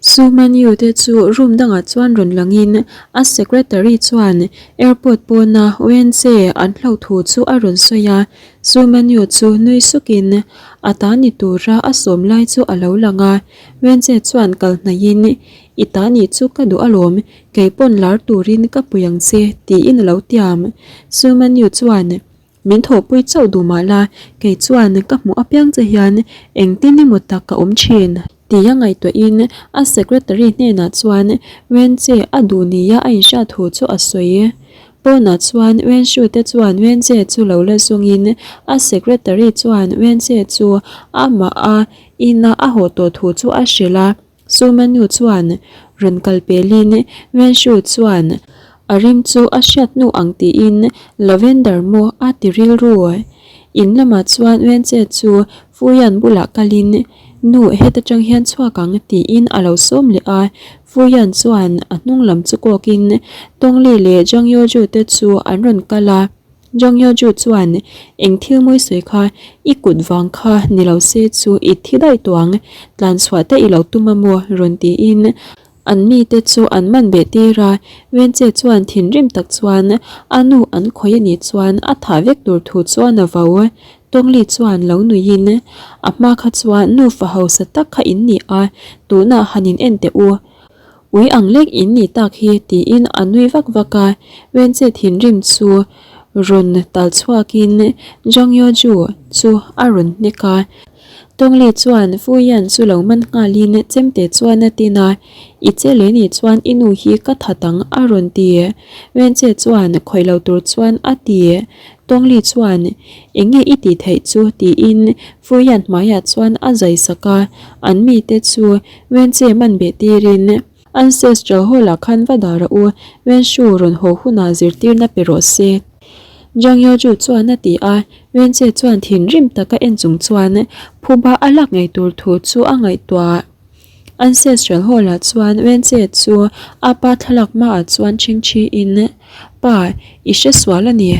Su Man Yu te chu room dangah chuan rawn langin a secretary chuan airport pawna Wenche an hlauh thu chu a rawn sawi a. Su Man Yu chu nui sukin a ta ni tura a sawm lai chu a lo lang a. Wenche chuan kal hnaihin I ta nih chu ka duh alawm, kei pawn lar turin ka pui ang che tiin a lo tiam. Su Man Yu chuan Min thawhpui chauh duh mah la, kei chuan ka hmuh apiang che hian engtin emaw tak ka awm thin. Tia ngaihtuahin a secretary hnenah chuan Wenche a duh nia a inhriat thu chu a sawi. Pawnah chuan Wenshu te chuan Wenche chu lo la zawngin a secretary chuan Wenche chu amah a ina a haw tawh thu chu a hrilh a. Sumanu chuan rawn kal pelin Wenshu chuan a rim chu a hriat hnu ang tiin Lavender maw a ti rilru. In lamah chuan Wenche chu Fuyan bulah kalin Nu heta tang hian chhuak ang tiin a lo sawm leh a. Fuyan chuan a hnung lam chu kawkin Tongli leh Zhang Youju te chu an rawn kal a. Zhang Youju chuan, Eng thil mawi sawi kha, i kut vang kha ni lo se chu i thi daih tawh ang, tlan chhuah te i lo tum a maw? rawn tiin an mite chu an man beh tir a. Wenche chuan thinrim tak chuan a nu an khawih a nih chuan a thah vek tur thu chuan a vo. Tawngli chuan lo nuiin, A hma kha chuan nufa hausa tak kha in ni a, tunah han in en teh u. Ui ang lek in nih tak hi tiin a nui vak vak a, Wenche thinrim chu rawn tal chhuakin Zhang Youju chu a rawn hnek a. Tongli chuan Fu Yan chu lo man nghalin chemte chuan a tin a, I che leh nih chuan i nu hi ka that ang a rawn ti. Wenche chuan khawih lo tur chuan a ti. Tongli chuan Eng nge i tih theih chu tiin Fu Yan hmaiah chuan a zai sak a, an mite chu Wenche man beh tirin Ancestral Hall-ah khan va dah rawh u, Wenshu rawn haw hunah zirtirna pe rawh se. Zhang Youju chuan a ti a, Wenche chuan thinrim taka en chung chuan phuba a lak ngei tur thu chu a ngaihtuah. Ancestral Hall-ah chuan Wenche chu a pa thlalak hmaah chuan chhingchhiin, Pa, i hre sual a ni.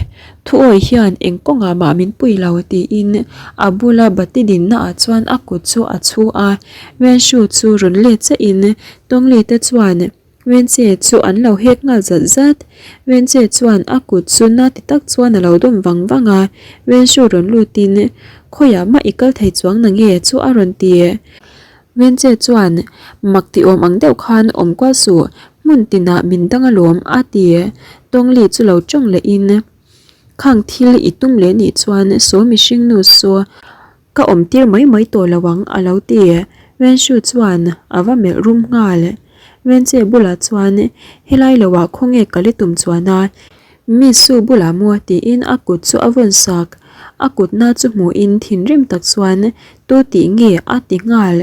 Thuawi hian eng kawngah mah min pui lo tiin a bula bati dinna ah chuan a kut chu a chhu a. Wenshu chu rawn let chiahin Tongli te chuan Wenche chu an lo hek nghal zat zat. Wenche chuan a kut chu na ti tak chuan a lo dawm vang vang a. Wenshu rawn lutin Khawiah mah i kal thei chuang na nge chu a rawn ti. Wenche chuan mak ti awm ang deuh khan awm kual suh, hmun tinah min dang alawm a ti. Tawngli chu lo tawng lehin, Khang thil i tum leh nih chuan saw mihring nu saw ka awm tir mai mai tawh lo ang a lo ti. Wenshu chuan a va melh rum nghal. Wenche bulah chuan helai loah khawnge ka li tum chuan a Mi su bulah maw tiin a kut chu a vawn sak. A kutna chu hmuhin thinrim tak chuan tu tih nge a ti nghal.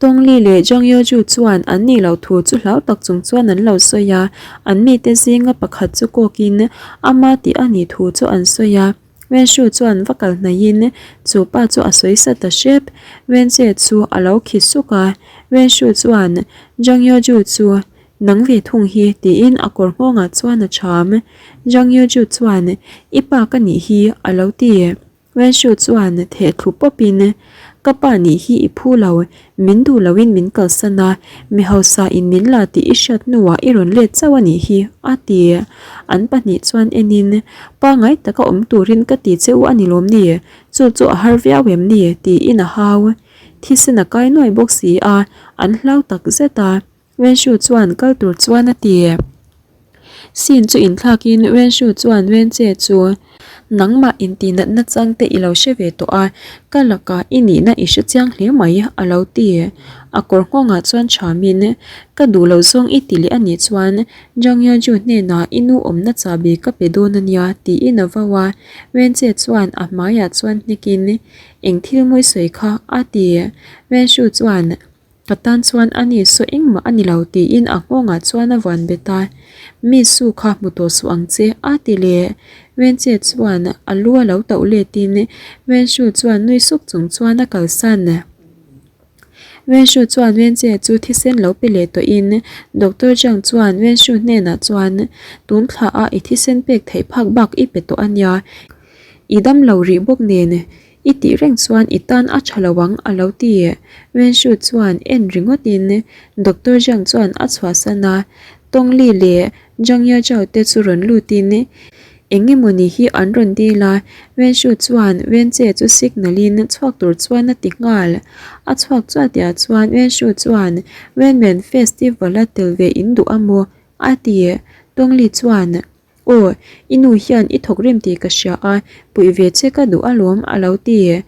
Tongli leh Zhang Youju chuan an nih loh thu chu hlau tak chung chuan an lo sawi a, an mite zinga pakhat chu kawkin ama tih a nih thu chu an sawi a. Wenshu chuan va kal hnaihin chu pa chu a sawi sa ta hrep. Wenche chu a lo khi suk a, Wenshu chuan Zhang Youju chu Nang ve thung hi, tiin a kawr nghawngah chuan a cham. Zhang Yuju chuan, I pa ka nih hi, a lo ti. Wenshu chuan theh thlu pawpin, Ka pa nih hi i phu lo, min duh loin min kalsan a, mi hausa in min la tih i hriat hnuah i rawn let chauh a nih hi, a ti. An pahnih chuan enin, Pangai taka awm turin ka ti che u a ni lawm ni? Chu chu a har viau em ni? tiin a hau. Thisen a kai nuai bawk si a, an hlau tak zet a. Wenshu chuan kal tur chuan a ti. Scene chu inthlakin Wenshu chuan Wenche chu nangmah intihnatna chang te i lo hre ve tawh a, ka lakah i nihna i hre chiang hle mai a lo ti. A kawr nghawngah chuan thamin ka duh lo zawng i ti leh a nih chuan Zhang Yaju hnenah i nu awmna chahbi ka pe dawn a nia tiin a vau a. Wenche chuan a hmaiah chuan hnekin eng thil mawi sawi kha a ti. Wenshu chuan Ka tan chuan a ni saw engmah a ni lo tiin a nghawngah chuan a vuan bet a, Mi su kha hmu tawh suh ang che a ti leh. Wenche chuan a lu a lo tauh letin Wenshu chuan nui suk chung chuan a kalsan. Wenshu chuan Wenche chu thisen lo pe leh tawhin Doctor Zhang chuan Wenshu hnenah chuan tun thla a i thisen pek theih phak bak i pe tawh a nia, i dam lo rih bawk nen. I tih reng chuan i tan a tha lo ang a lo ti. Wenshu chuan en ringawt in Doctor Zhang chuan a chhuahsan a, Tong Li leh Zhang Yazhao te chu rawn lut in eng emawni hi an rawn dil a, Wenshu chuan Wenche chu signal in chhuak tur chuan a ti nghal. A chhuak chuah tihah chuan Wenshu chuan Wenwen Festival a tel ve in duh a maw? a ti. Tong Li chuan. Aw, i nu hian i thawk rem tih ka hria a, puih ve che ka duh alawm a lo ti.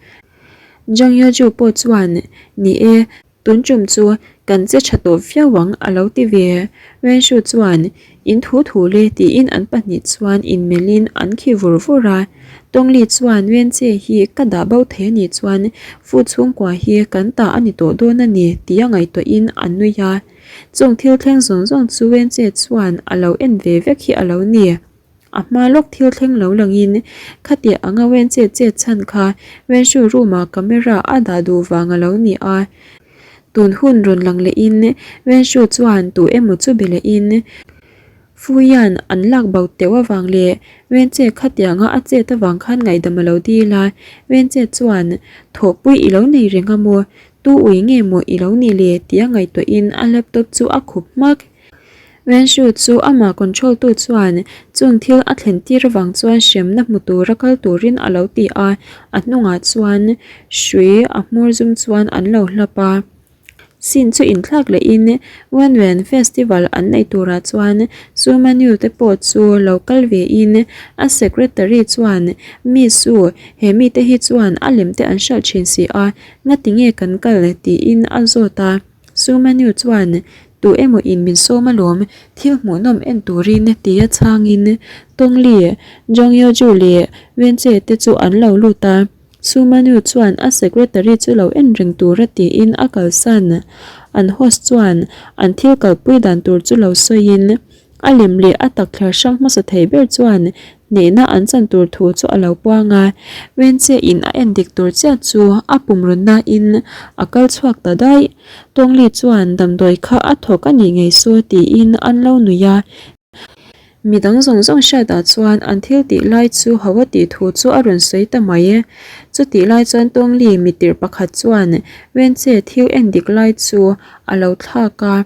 Zhang Yaju pawh chuan, Ni e, tun tum chu kan che tha tawh viau ang a lo ti ve. Wenshu chuan, In thu thu le tiin an pahnih chuan inmelhin an khi vur vur a. Tawngli chuan, Wenche hi ka dah bo thei a nih chuan Fu chhungkua hi kan ta a ni tawh dawn a ni tia ngaihtuahin a nui a. Chung thil thleng zawng zawng chu Wenche chuan a lo en ve vek hi a lo ni. A hma lawk thil thleng lo langin khatiah anga Wenche chet chhan kha Wenshu room-ah camera a dah duh vang a lo ni a. Tun hun rawn lang lehin Wenshu chuan tu emaw chu be lehin Fuian an lak bo teuh avang leh Wenche khatianga a chet avang khan ngaihdam a lo dil a. Wenche chuan thawhpui i lo nei reng a maw? Tu ui nge maw i lo nih le tia ngaihtuahin a laptop chu a khup hmak. Wenshu chu amah control tu chuan chung thil a thlen tir avang chuan hremna hmu tura kal turin a lo ti a, a hnungah chuan hrui a hmur zum chuan an lo hlap a. Scene chu inthlak lehin Wenwen festival an neih turah chuan Sumanu te pawh chu lo kal vein a secretary chuan Mi Su, he mite hi chuan a lem te an hralh thin si a, Ngati nge kan kal? tiin a zawt a. Sumanu chuan, Tu emaw in min sawm alawm, thil hmuhnawm en turin tia chhangin Tongli, Zhongyoju leh Wenche te chu an lo lut a. Sumanu chuan a secretary chu lo en reng tura tiin a kalsan. An host chuan an thil kalpui dan tur chu lo sawiin A lem leh a tak thlar hrang hmasa thei ber chuan hnehna an chan tur thu chu a lo puang a, Wenche in a en dik tur chiah chu a pum run nain a kal chhuak ta daih. Tawngli chuan damdawi kha a thawk a nih ngei saw tiin an lo nui a. Midang zawng zawng hriatah chuan an thil tih lai chu ho a tih thu chu a rawn sawi ta mai. Chutih lai chuan Tawngli mitirh pakhat chuan Wenche thil en dik lai chu a lo thlak a.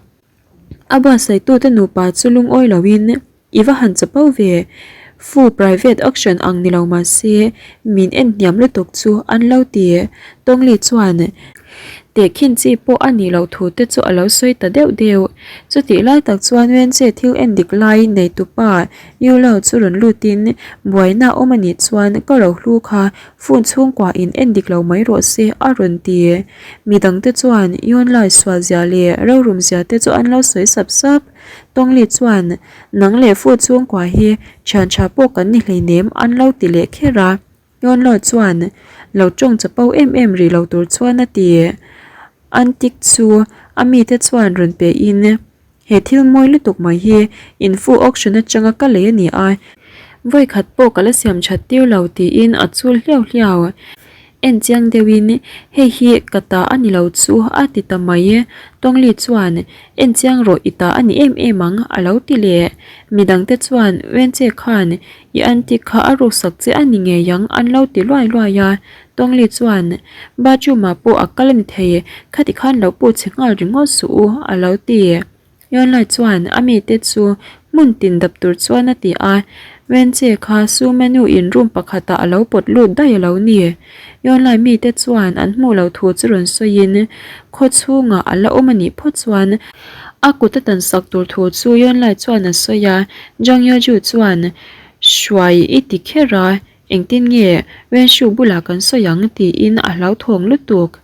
A buatsaitute nupa chu lungawi loin i va han chapo ve, Fu private auction ang ni lo mah se min en hniam lutuk chu an lo ti. Tawngli chuan tehkhin chi pawh a nih loh thu te chu a lo sawi ta deuh deuh. Chutih lai tak chuan Wenche thil en dik lai neitupa Yulo chu rawn lutin buaina awm a nih chuan ka rohlu kha phone chhungkua in en dik lo mai rawh se a rawn ti. Midangte chuan Yunlai sualzia leh rorum-zia te chu an lo sawi sap sap. Tawngli chuan, Nang leh Fu chhungkua hi thian tha pawh kan ni hleinem an lo ti leh kher a. Yunlai chuan, Lo tawng chapo em em rih lo tur chuan a ti. Antik chu a mite chuan rawn pe in, He thil mawi lutuk mai hi infu auction atanga ka lei a ni a, vawi khat pawh ka la siam that tir lo tiin a chul hliau hliau. En chiang deuhin hei hi ka ta a ni lo chu a ti ta mai. Tawngli chuan en chiang rawh i ta a ni em em ang a lo ti leh. Midangte chuan Wenche khan i anti kha a ruksak che a ni ngei ang an lo ti luai luai a. Tawngli chuan, Bathroom-ah pawh a kal a ni thei, khati khan lo put chhe nghal ringawt suh u, a lo ti. Yonlai chuan a mite chu hmun tin dap tur chuan a ti a, Wenche kha Su Menu in room pakhatah a lo pawt lut daih a lo ni. Yonlai mite chuan an hmuh loh thu chu rawn sawiin, khaw chhungah a la awm a nih phawt chuan a kut a tan sak tur thu chu Yonlai chuan a sawi a, Zhang Yoju chuan, Hruai i ti kher a, Engtin nge Wenshu bulah kan sawi ang tiin a hlauthawng lutuk.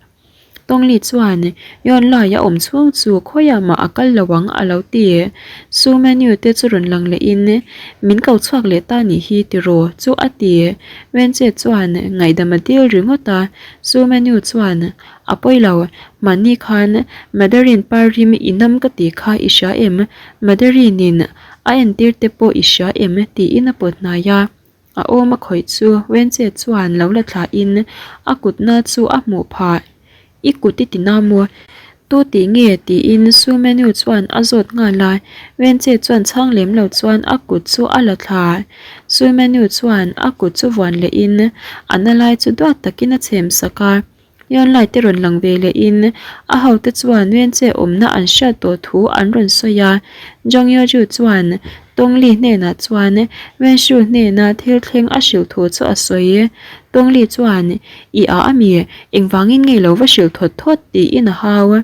Tawngli chuan Yawn lai a awm chhung chu khawiah mah a kal lo ang a lo ti. Su Menu te chu rawn lang lehin min ko chhuak leh ta nih hi tiraw chu a ti. Wenche chuan ngaihdam a dil ringawt a, Su Menu chuan a pawi lo, mahni khan Madarin par rim i nam ka tih kha i hria em? Madarin in a entir te pawh i hria em? tiin a pawt hnai a. A awm a khawih chu Wenche chuan lo la thlahin a kutna chu a hmuh phah. I kut i ti na maw? Tu tih nge? tiin Su Menu chuan a zawt nghal a, Wenche chuan chhang lem lo chuan a kut chu a la thla. Su Menu chuan a kut chu vuan lehin a na lai chu duat takin a chhem sak a. Yonlai te rawn lang ve lehin a hote chuan Wenche awmna an hriat tawh thu an rawn sawi a. Zhang Yoju chuan Tongli hnenah chuan Wenshu hnena thil thleng a hrilh thu chu a sawi. Tongli chuan, I a ami, engvangin nge lo va hrilh thawt thawt? tiin a hau.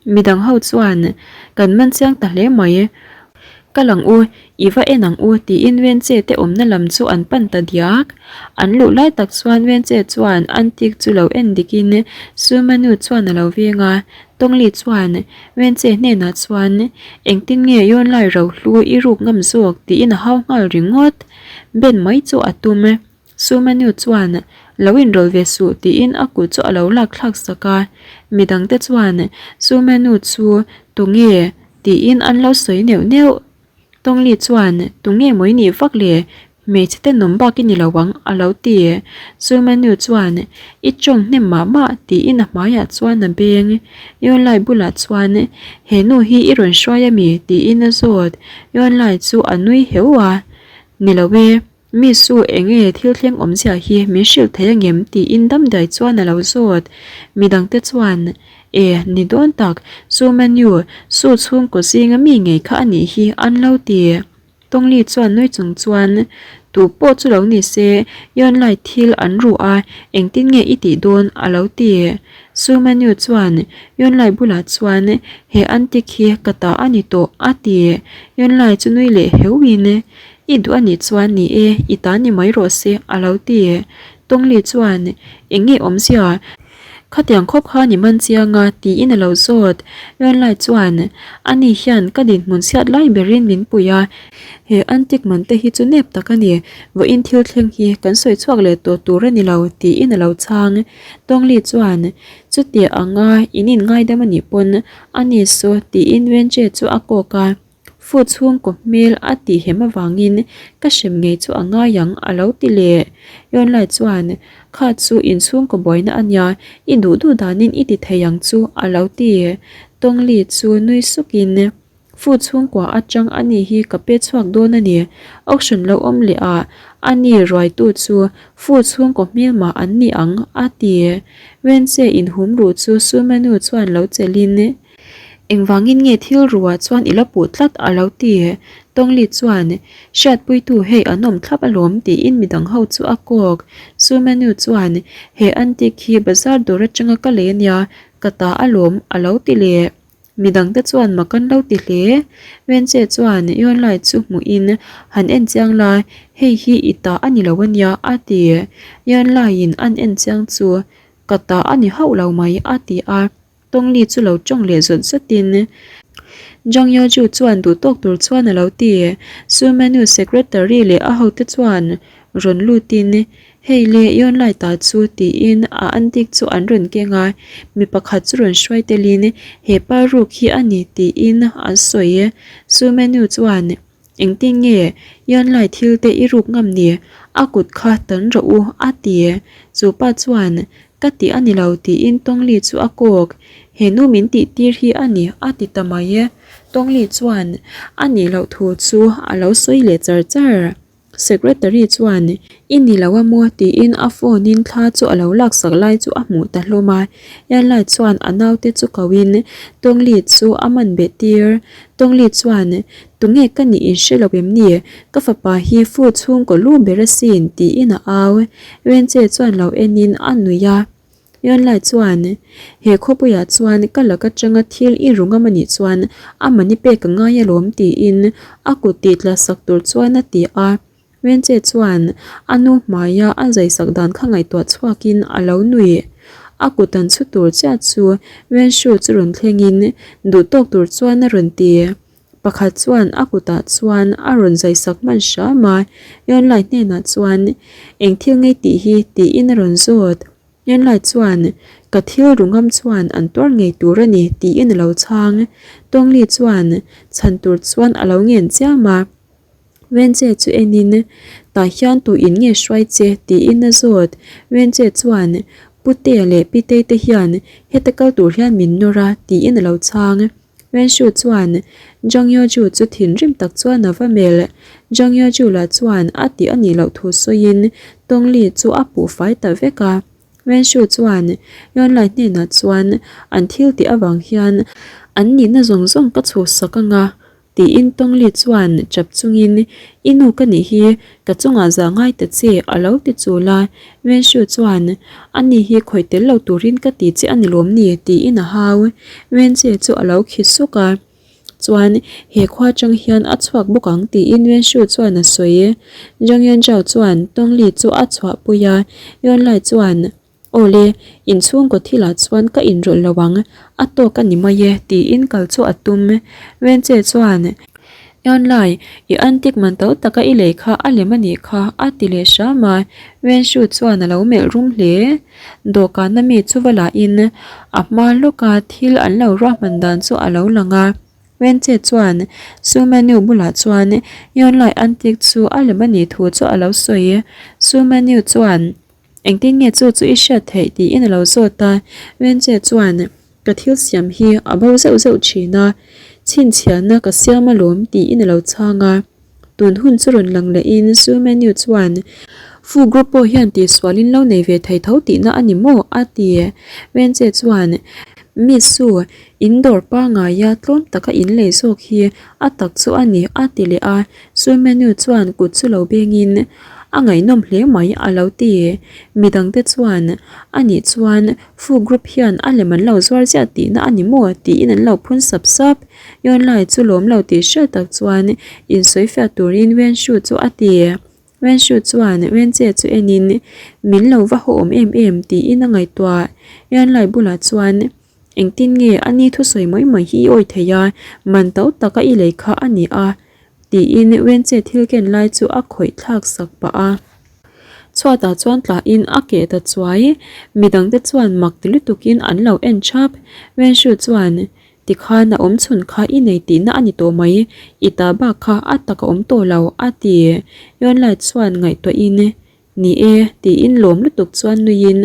Midang ho chuan, Kan man chiang ta hle mai. Kal ang u, i va en ang u tiin Wenche te awmna lam chu an pan ta diak. An luh lai tak chuan Wenche chuan antique chu lo en dikin Sumanu chuan a lo veng a. Tongli chuan Wenche hnenah chuan, Engtin nge Yonlai rohlu i ruk ngam zawk? tiin a hau nghal ringawt. Ben mai chu a tum. Sumanu chuan, Lo inrawlh ve suh tiin a kut chu a lo lak thlak sak a. Midangte chuan, Sumanu chu tunge? tiin an lo sawi neuh neuh. Tongli chuan, Tunge maw i nih vak le? Hmeichhe tenawm bak i ni lo ang, a lo ti. Sumanu chuan, I tawng hnem mah mah, tiin a hmaiah chuan a beng. Yonlai bulah chuan, He nu hi i rawn hruai a mi? tiin a zawt. Yonlai chu a nui heu a, Ni lo e. Mi su enge thil thleng awmzia hi min hrilh thei angem tiin damdai chuan a lo zawt. Midangte chuan, E, ni dawn tak, Su Menu, Su chhungkaw zinga mi ngei kha a nih hi an lo ti. Tongli chuan nui chung chuan, Tu pawh chu lo ni se, Yonlai thil an ru a, engtin nge i tih dawn a lo ti. Su Menu chuan, Yonlai bulah chuan, He antik hi ka ta a ni tawh a ti. Yonlai chu nui leh heuhin, I duh a nih chuan ni e, i ta ni mai rawh se, a lo ti. Tawngli chuan, Eng nge awmzia? Khatiang khawp kha ni man chiang a, tiin a lo zawt. Yuanlai chuan, Ani hian ka dinhmun chhiat lai berin min pui a, he antik man te hi chu nep tak a ni, vawiin thil thleng hi kan sawi chhuak leh tawh tur a ni lo, tiin a lo chhang. Tawngli chuan, Chutia anga in inngaidam a nih pawn, ani saw, tiin Wenche chu a kawk a. Fu chhungkaw hmel a tih hem avangin ka hrem ngei chu a ngai ang a lo ti leh. Yonlai chuan, Kha chu inchhungkaw buaina a nia, i duh duh danin i ti thei ang chu a lo ti. Tawngli chu nui sukin, Fu chhungkua atang a ni hi ka pe chhuak dawn a ni. Auction lo awm leh a, a ni ruaitu chu Fu chhungkaw hmel mah an ni ang a ti. Wenche inhum ruh chu Sumanu chuan lo chelhin, Engvangin nge thil ruah chuan i la puh tlat a lo ti? Tawngli chuan, Hriatpuitu hei an awm thlap alawm tiin midang ho chu a kawk. Sumanu chuan, He antique hi bazar dawr atanga ka lei ania, ka ta alawm a lo ti leh. Midangte chuan mak an lo ti hle. Wenche chuan Yonlai chu hmuhin, Han en chiang la, hei hi i ta a ni lo ania a ti. Yonlaiin an en chiang chu, Ka ta a ni hauh lo mai a ti a. Tawngli chu lo tawng leh zawt zawtin Zhang Yaoju chuan duh tawk tur chuan a lo ti. Su Menu secretary leh a hote chuan rawn lutin, Hei le, Yonlai ta chu tiin a antique chu an rawn keng a, mi pakhat chu rawn hruai telin he pa ruk hi a ni tiin an sawi. Su Menu chuan. Engtin nge Yanlai thil te i ruk ngam ni? A kut kha tan rawh u, a ti. Chu pa chuan, Ka tih a ni lo tiin Tawngli chu a kawk. He nu min tih tir hi a ni, a ti ta mai e. Tawngli chuan a nih loh thu chu a lo sawi leh char char. Secretary chuan, I ni lo a maw? tiin a phone in thla chu a lo laksak lai chu a hmuh ta hlawm a. Yanlai chuan a naute chu ko in Tawngli chu a man beh tir. Tawngli chuan, Tunge ka nih in hre lo em ni? Ka fapa hi fu chhungkaw lu ber asin, tiin a au. Renche chuan lo en in a nuih a. Yonlai chuan, He khawpuiah chuan ka lak atanga thil i ru ngam anih chuan a mani pek a ngai alawm tiin a kut tih tla sak tur chuan a ti a. Renche chuan a nu hmaia a zaisak dan kha ngaihtuah chhuakin a lo nuih. A kut an chhu tur chiah chu Renshu chu rawn thlengin duhtawk tur chuan a rawn ti. Pakhat chuan a kutah chuan a rawn zaisak hman hram a, Yonlai hnenah chuan, Eng thil ngei tih hi? tiin a rawn zawt. Yonlai chuan, Ka thil ru ngam chuan an tuar ngei tur a ni, tiin a lo chhang. Tawngli chuan chhan tur chuan a lo ngen chiam a. Wenche chu enin, Tah hian tu in nge hruai che? tiin a zawt. Wenche chuan, Putea leh Pitei te hian heta kal tur hian min nawr a, tiin a lo chhang. Wenshu chuan Zhang Yaju chu thinrim tak chuan a va melh. Zhang Yaju lah chuan a tih a nih loh thu sawiin Tong Li chu a puh fai ta vek a. Wenshu chuan Yuanlai hnenah chuan an thil tih avang hian an nihna zawng zawng ka chhuhsak anga Tiin Tongli chuan chap chungin, I nu ka nih hi, ka chungah zah ngai ta che, a lo ti chul a. Wenshu chuan, A ni hi khawih tel lo turin ka ti che a ni lawm ni? tiin a hau. Wenche chu a lo khi suk a. Chuan, he khua atang hian a chhuak bawk ang, tiin Wenshu chuan a sawi. Zhang Yanzhao chuan Tongli chu a chhuahpui a, Yuanlai chuan, Awle, inchhungkaw thilah chuan ka inrawlh lo ang, a tawk a ni mai e, tiin kal chu a tum. Wenche chuan, Eonlai, i antik man to taka i lei kha a lem a nih kha, a ti leh hram a. Wenshu chuan a lo melh rum hle. Dawhkana mi chu va lahin a hma lawka thil an lo ruahman dan chu a lo lang a. Wenche chuan Su Menu bulah chuan Eonlai antik chu a lem a nih thu chu a lo sawi. Su Menu chuan. Engtin nge chu chu i hriat theih tiin a lo zawt a, Wenche chuan ka thil siam hi a bo zeuh zeuh thin a, chhinchhiahna ka siam alawm tiin a lo chhang a. Tun hun chu rawn lang lehin Su Menu chuan Fu group pawh hian tihsualin lo nei ve thei tho tihna a ni maw? a ti. Wenche chuan Miss Su, in dawr pangaia tlawm taka in lei zawk hi a tak chu a ni a ti leh a. Chu menu chuan kut chu lo bengin a ngaihnawm hle mai a lo ti. Midangte chuan a nih chuan Fu group hian a lem an lo zuar ziah tihna a ni maw tiin an lo phun sap sap. Yonlai chu lawm lo tih hriat tak chuan insawifiah turin Wenshu chu a ti. Wenshu chuan Wenche chu enin min lo va haw awm em em tiin a ngaihtuah. Yonlai bulah chuan Engtin nge a ni thusawi mai mai hi i awi thei a, man to taka i lei kha a ni a, tiin Wenche thil ken lai chu a khawih thlak sak pah a. Chhuatah chuan tlahin a keh ta chuai, midangte chuan mak ti lutukin an lo en thap. Wenshu chuan, Tikhan a awm chhun kha i nei tihna a ni tawh mai, i ta bak kha a tak a awm tawh lo, a ti. Yonlai chuan ngaihtuahin, Ni e, tiin lawm lutuk chuan nuiin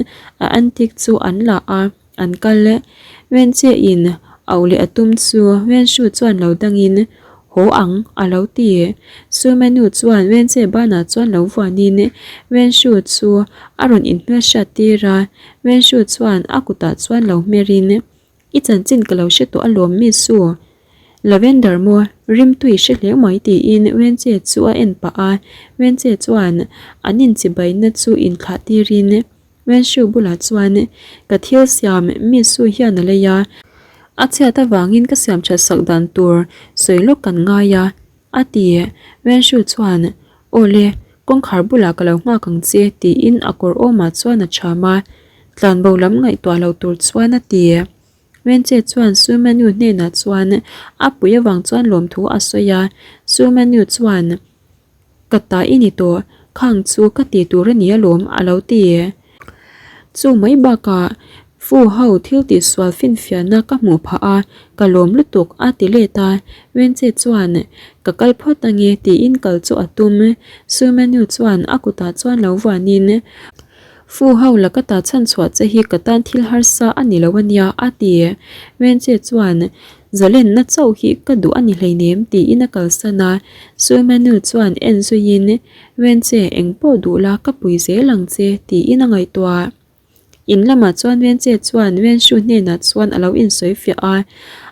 a antik chu an la a, an kal e. Wenche in auh leh a tum chu Wenshu chuan lo dangin, Haw ang, a lo ti. Sumenu chuan Wenche banah chuan lo vuanin Wenshu chu a rawn inhmelhriat tir a, Wenshu chuan a kutah chuan lo hmerin, I chanchin ka lo hre tawh alawm mi su. Lavender maw rimtui hre hle mai tiin Wenche chu a en pah a, Wenche chuan an inchibaina chu inthlah tirin Wenshu bulah chuan ka thil siam mi su hian a lei a, a chhiat avangin ka siam that sak dan tur sawi lawk kan ngai a, a ti. Wenshu chuan Awle, kawngkhar bulah ka lo nghak ang che tiin a kawr awmah chuan a cham a, tlanbo lam ngaihtuah lo tur chuan a ti. Wenche chuan Su Menu hnenah chuan a pui avang chuan lawmthu a sawi a, Su Menu chuan Ka ta i ni tawh, khang chu ka ti tur a ni alawm a lo ti. Chu mai bakah Fu ho thil tihsual finfiahna ka hmuh phah a, ka lawm lutuk a ti let a, Wenche chuan ka kal phawt ange tiin kal chu a tum. Su Menu chuan a kutah chuan lo vuanin Fu ho la ka ta chhan chhuah che hi ka tan thil harsa a ni lo ania a ti. Wenche chuan Zalenna chauh hi ka duh a ni hleinem tiin a kalsan a, Su Menu chuan en zuiin Wenche engpawh duh la ka pui zel ang che tiin a ngaihtuah. In lamah chuan Wenche chuan Wenshu hnenah chuan a lo insawi fiah a,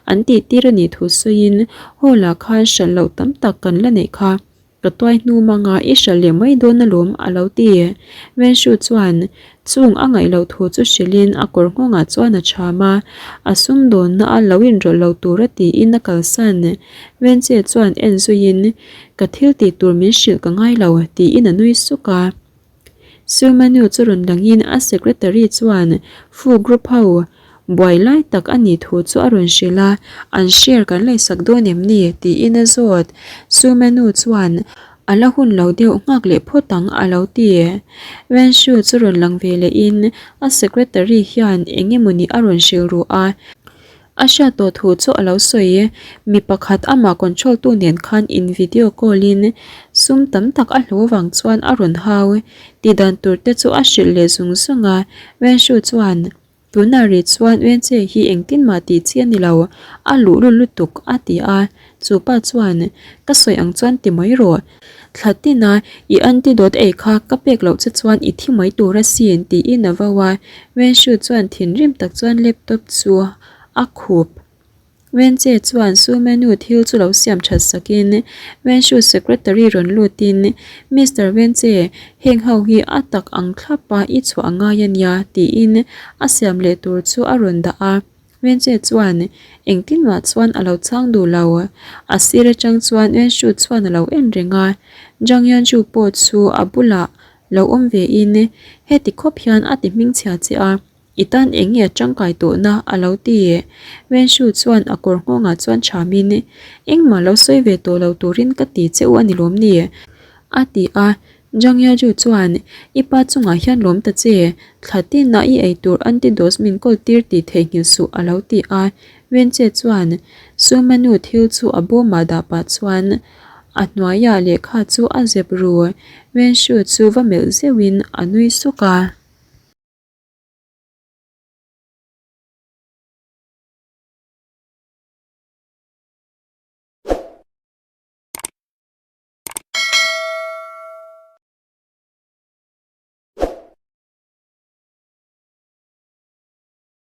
an tih tir a nih thu sawiin hall ah khan hralh loh tam tak kan la neih kha. Ka tuai hnu manga i hralh leh mai dawn alawm a lo ti. Wenshu chuan chung a ngaih loh thu chu hrilhin a kawr nghawngah chuan a cham a, a sumdawnna a lo inrawlh lo tura tiin a kalsan. Wenche chuan en zuiin ka thil tih tur min hrilh ka ngai lo tiin a nui suk a. Sumanu chu rawn langin a secretary chuan Fu group ho buai lai tak a nih thu chu a rawn hrilh a, an share kan leisak dawn em ni? tiin a zawt. Sumanu chuan a la hun lo deuh nghak leh phawt ang a lo ti. Wenshu chu rawn lang ve lehin a secretary hian eng emawni a rawn hrilh ruh a. A hriat tawh thu chu a lo sawi. Mi pakhat amah control tu nen khan in video call in sum tam tak a hlu vang chuan a rawn hau. Tih dan tur te chu a hrilh leh zung zung a. Wenshu chuan, Tunah rih chuan Wenche hi engtin mah tih chi a ni lo, a luhlul lutuk a ti a. Chu pa chuan, Ka sawi ang chuan ti mai rawh. Thla tina i antidote ei kha ka pek loh che chuan i thi mai tur asin tiin a vo a. Wenshu chuan thinrim tak chuan laptop chu a khup. Wenche chuan Su Menu thil chu lo siam that sakin Wenshu secretary rawn lutin, Mister Wenche, heng ho hi a tak ang thlap a i chhuah a ngai a nia tiin a siam leh tur chu a rawn dah a. Wenche chuan engtin mah chuan a lo chang duh lo. A sir atang chuan Wenshu chuan a lo en reng a. Zhang Yanzhu pawh chu a bulah lo awm ve in heti khawp hian a ti hmingchhia che a. I tan eng nge tangkai tawhna a lo ti? Wenshu chuan a kawr nghawngah chuan chhamin, Engmah lo sawi ve tawh lo turin ka ti che u a ni lawm ni? a ti a. Zhang Yaju chuan, I pa chungah hian lawm ta che, thla tinah i ei tur antidote min kawl tir tih theihnghilh suh a lo ti a. Wenche chuan Sumanu thil chu a bawmah dah pah chuan a hnuaiah lehkha chu a zep ru. Wenshu chu va melh zeuhin a nui suk a.